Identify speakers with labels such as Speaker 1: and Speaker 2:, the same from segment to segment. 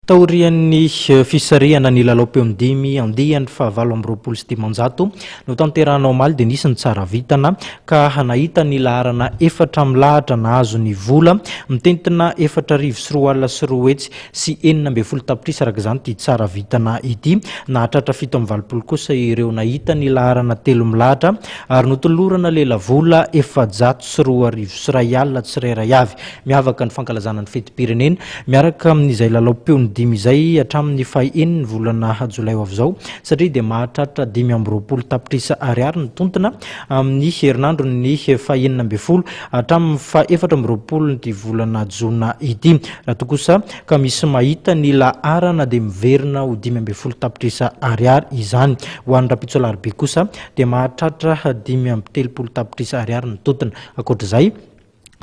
Speaker 1: Taorian'ny fisarihana ny lalao Peon-dimy andiany faha 528 notanterahina omaly dia nisy ny tsara vintana ka nahita ny laharana efatra milahatra nahazo ny vola mitentina 224,216 tapitrisa araka izany ity tsara vintana ity. Nahatratra 87 kosa ireo nahita ny laharana telo milahatra ary notolorana lelavola 2104 tsirairay avy. Miavaka ny fankalazana ny fetim-pirenena miaraka amin'izay lalao peony dimy izay hatramin'ny faha-enin'ny volana jolay ho avy izao satria dia mahatratra 25 tapitrisa ariary ny tontona amin'ny herinandron'ny faha-16 hatramin'ny faha-24 ity volana jona ity. Raha toa kosa ka misy mahita ny laharana dia miverina ho 15 tapitrisa ariary izany. Ho an'ny rahampitso alarobia kosa dia mahatratra 35 tapitrisa ariary ny tontona. Ankoatra izay,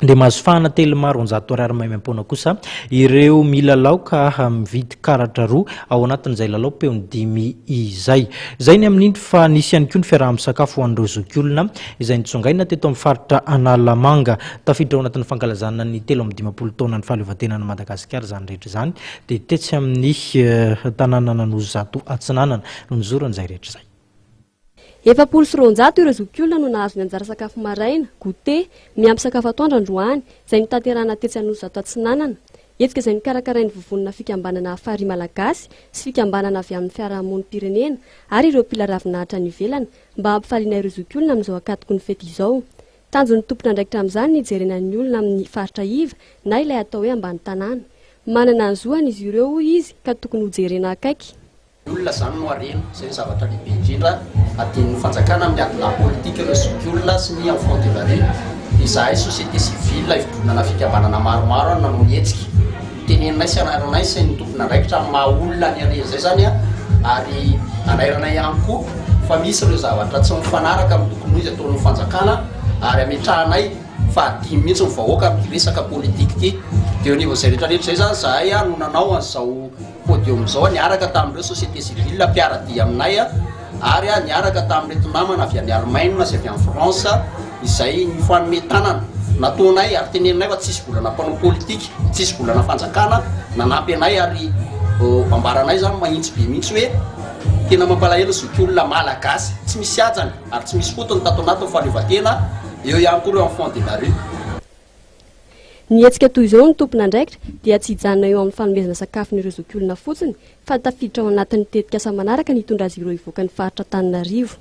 Speaker 1: dia mahazo fahana Telma 200 ariary maimaimpoana kosa ireo milalao ka mividy karatra roa ao anatin'izay lalao peony dimy izay. Izay ny amin'iny fa nisy ihany koa ny fiaraha-misakafo ho an'ireo zokiolona izay nitsongaina teto amin'ny faritra Analamanga. Tafiditra ao anatin'ny fankalazana ny 53 taonan'ny fahaleovantenan'i Madagasikara izany rehetra izany dia tetsy amin'ny tanànan'Anosizato Atsinanana no nizoran'izay rehetra izay.
Speaker 2: 240 ireo zokiolona no nahazo ny anjara sakafo maraina, goûter, miampy sakafo atoandro androany, izay notanterahina tetsy Anosizato Atsinanana. Hetsika izay nokarakarain'ny vovonana fikambanana Hafari Malagasy sy fikambanana avy amin'ny fiarahamonim-pirenena ary ireo mpila ravinahitra any ivelany mba hampifaliana ireo zokiolona amin'izao ankatoky ny fety izao. Tanjon'ny tompon'andraikitra amin'izany ny hijerena ny olona amin'ny faritra iva na ilay atao hoe ambany tanàna. Manana ny zoany izy ireo hoy izy ka tokony hojerena akaiky.
Speaker 3: Ny olona izany no harena, izay no zavatra lehibe indrindra adinon'ny fanjakana amin'ny adilahy politika ireo zokiolona sy ny enfants de la rue. Izahay société civile ivondronana fikambanana maromaro ary nanao ny hetsika. Teneninay sy anairanay sy ny tompon'andraikitra amin'ny maha olona ny harena izay izany ary anairanay ihany koa fa misy ireo zavatra tsy mifanaraka amin'ny tokony ho izy ataon'ny fanjakana ary ametrahanay fa adino mihitsy ny vahoaka amin'ity resaka politika ity. Dia eo anivon'izay rehetra rehetra izay izany izahay no nanao an'izao podium izao niaraka tamin'ireo société civile mpiara-dia aminay ary niaraka tamin'ireto namana avy any Allemagne sy avy any France izay nifanome tanana. Nataonay ary teneninay fa tsisy volana mpanao politika, tsisy volana fanjakana nanampy anay ary ambaranay izany mahitsy be mihitsy hoe tena mampalahelo ny zokiolona malagasy tsy misy hajany ary tsy misy fotony tato anatin'ny fahaleovantena, eo ihany koa ireo enfants de la rue.
Speaker 2: Ny hetsika toy izao ny tompon'andraikitra dia tsy hijanona eo amin'ny fanomezana sakafon'ireo zokiolona fotsiny fa tafiditra ao anatin'ny tetikasa manaraka ny hitondra azy ireo hivoaka ny faritra Antananarivo.